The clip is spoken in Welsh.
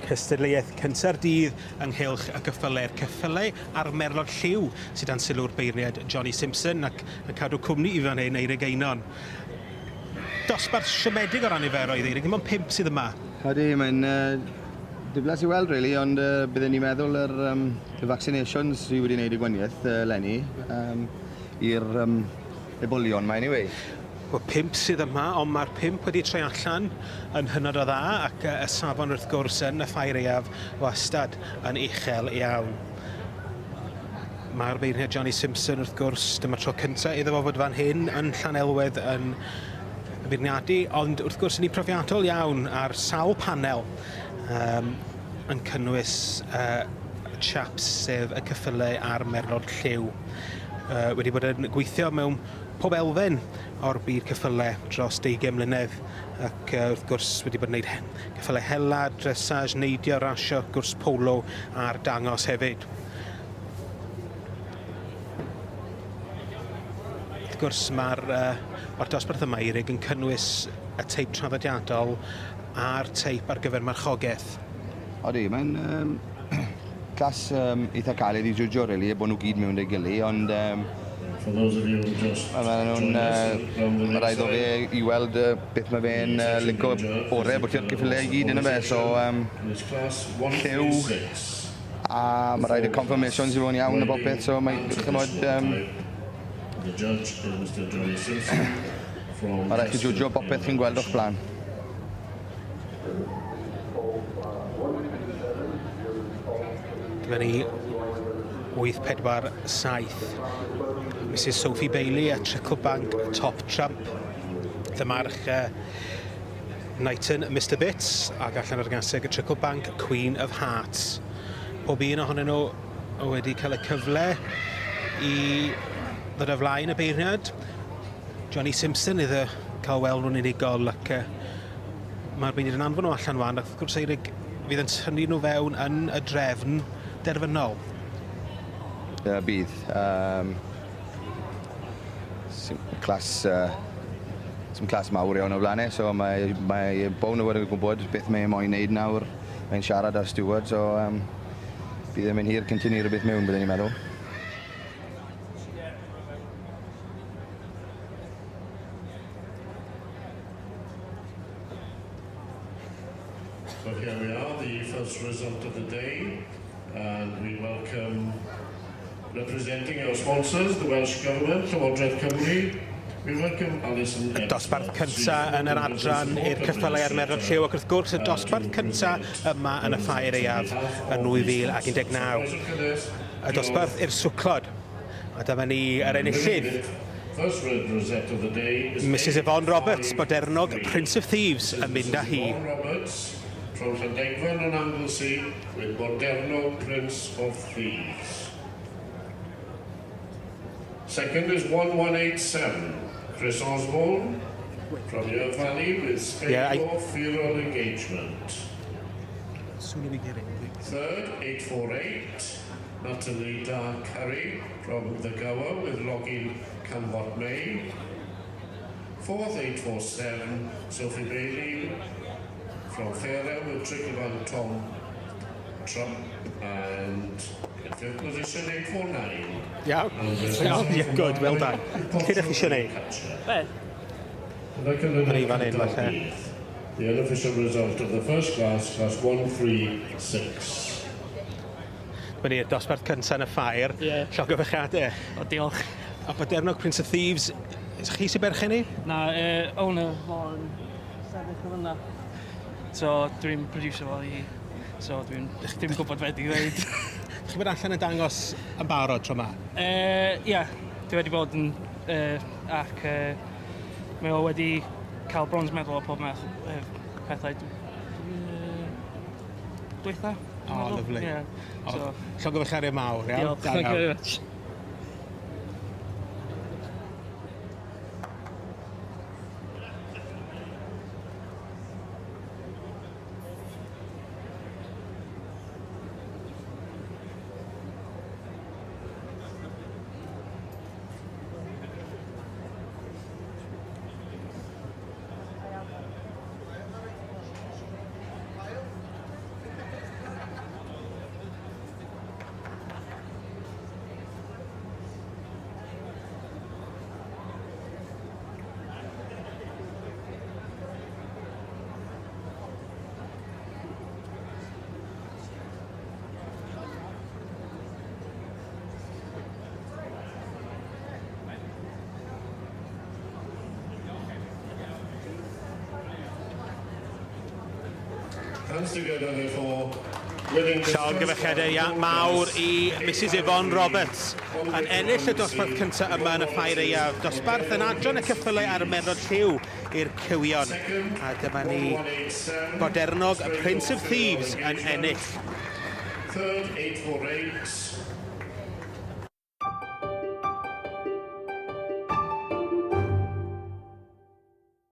Cystadleuaeth cynta'r dydd ynghylch y cyffylau'r ceffylau a'r merlod lliw sydd dan sylw'r beirniad Johnny Simpson ac yn cadw cwmni i fan hyn Eirig Einon. Dosbarth siomedig o ran niferoedd, Eirig, dim ond 5 sydd yma. Ydy, mae'n diflas i weld really, ond bydden ni'n meddwl yr y vaccinations sydd wedi wneud y gwahaniaeth eleni i'r ebolion 'ma anyway. Wel, 5 sydd yma, ond mae'r 5 wedi troi allan yn hynod o dda, ac y safon wrth gwrs yn y Ffair Aeaf wastad yn uchel iawn. Mae'r beirniad Johnny Simpson wrth gwrs, dyma'r tro cyntaf iddo fo fod fan hyn yn Llanelwedd yn beirniadu, ond wrth gwrs yn un profiadol iawn ar sawl panel um, yn cynnwys chaps sef y ceffylau a'r merlod lliw. Wedi bod yn gweithio mewn pob elfen o'r byd ceffylau dros 20 mlynedd ac wrth gwrs wedi bod yn gwneud ceffylau hela, dressage, neidio, rasio, wrth gwrs polo a'r dangos hefyd. Wrth gwrs mae'r ma dosbarth yma, Eirig, yn cynnwys y teip traddodiadol a'r teip ar gyfer marchogaeth. Odi, mae'n clas eitha caled i jwjo, really, bod nhw gyd mewn 'da'i gilydd, ond maen nhw'n ma' raid iddo fe i weld beth mae fe'n lico orau bwti'r ceffylau i gyd, yndyfe, so lliw, a ma' raid y conformations i fod yn iawn a popeth, so mae, chimod, ma' raid chi jwjo popeth chi'n gweld o'ch blaen. Dyma ni 847. Mrs Sophie Bailey a Tricklebank Top Trump. Dyma'r Knighton Mr Bits ac allan o'r gaseg y Tricklebank Queen of Hearts. Pob un ohonyn nhw wedi cael y cyfle i ddod o flaen y beirniad. Johnny Simpson iddo cael weld nhw'n unigol ac mae'r beirniad yn anfon nhw allan wan ac wrth gwrs Eirig fydd yn tynnu nhw fewn yn y drefn derfynol. Ie, bydd. Clas, sim clas mawr iawn o flaen e, so mae, mae bown o fod yn gwybod beth mae e moyn neud nawr. Mae'n siarad â'r steward, so bydd e'n mynd hir cyn tynnu rhywbeth mewn, byddwn i'n meddwl. So here we are, the first result of the day, and we welcome, representing our sponsors, the Welsh Government, Llywodraeth Cymru, we welcome Alison Y dosbarth cynta yn yr adran i'r ceffylau a'r merlod lliw ac wrth gwrs y dosbarth cynta yma yn y Ffair Aeaf yn 2019. Y dosbarth i'r swclod. A dyma ni yr enillydd. Mrs Yvonne Roberts, Bodernog, Prince of Thieves yn mynd â hi. From Llandegfan on Anglesey with Bodernog, Prince of Thieves. Second is 1187, Chris Osborne from Yeo Valley with Spacor Yeah, I- Funeral Engagement. Sooner we get it. Third, 848, Natalie Dark Curry from The Gower with Logging Come What May. Fourth, 847, Sophie Bailey from Fairham with Tricklebank Tom Trump. And in fifth position, 849. Iawn. Iawn, yeah, good, well done. Lle ydych chi eisiau gwneud? Be? Yn ei fan hyn, falle. The unofficial result of the first class, class 136. Dyma ni'r dosbarth cyntaf yn y ffair. Ie. Llongyfarchiadau. O, diolch. A Bodernog Prince of Thieves, chi sy'n berchen i? Na, owner fo'n sefyll yn fyna. So, dwi'n producer fo i... So, dwi'n ddim gwybod beth i ddweud. Chi'n bod allan yn dangos yn barod tro yma? Ie, dwi wedi bod yn... Ac mae o wedi cael bronze medal o pob math pethau dwytha. O, lyfli. Ie. So, llongyfarchiadau mawr, iawn? Diolch. Thank you very much. Hands together, therefore, winning this Llongyfarchiadau mawr i Mrs Yvonne Roberts yn ennill y dosbarth cyntaf yma yn y Ffair Aeaf. Dosbarth yn adran y ceffylau a'r merlod lliw i'r cywion. A dyma ni Bodernog, y Prince of Thieves, yn ennill. Third, 848.